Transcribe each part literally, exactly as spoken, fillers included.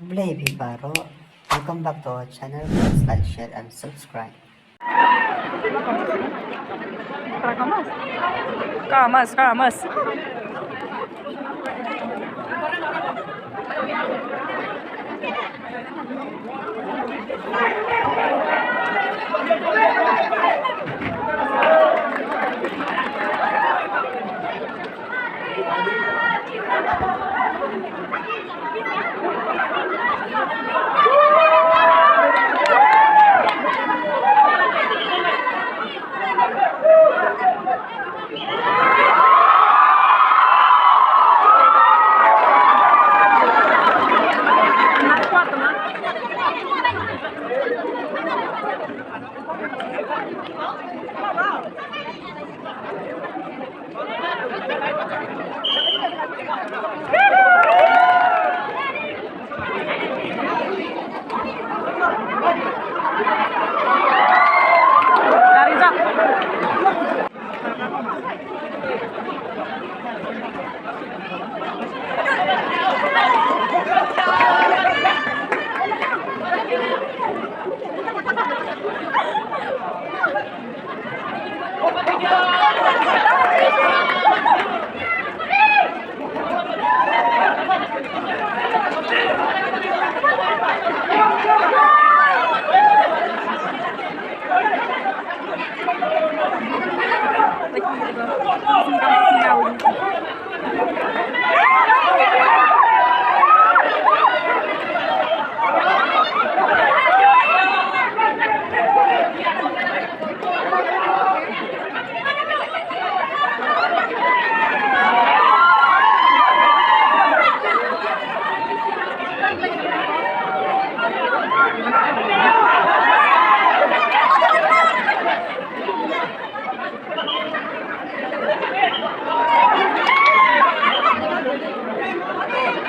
Khublei phi baroh. Welcome back to our channel. Please like, share and subscribe. Kamas, kamas.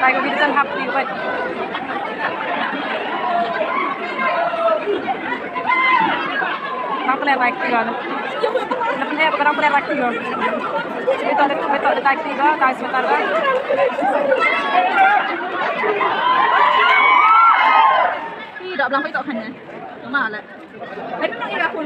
Like, we doesn't have to, but Nang pynleh rai kti ko. Nang pynleh, nang pynleh rai kti ko. Betul, betul, betul, rai kti ko, guys, bentar ko. Ih, dah belang pagi tak kan, eh? Lama lah. Hai, tu nak ira pun.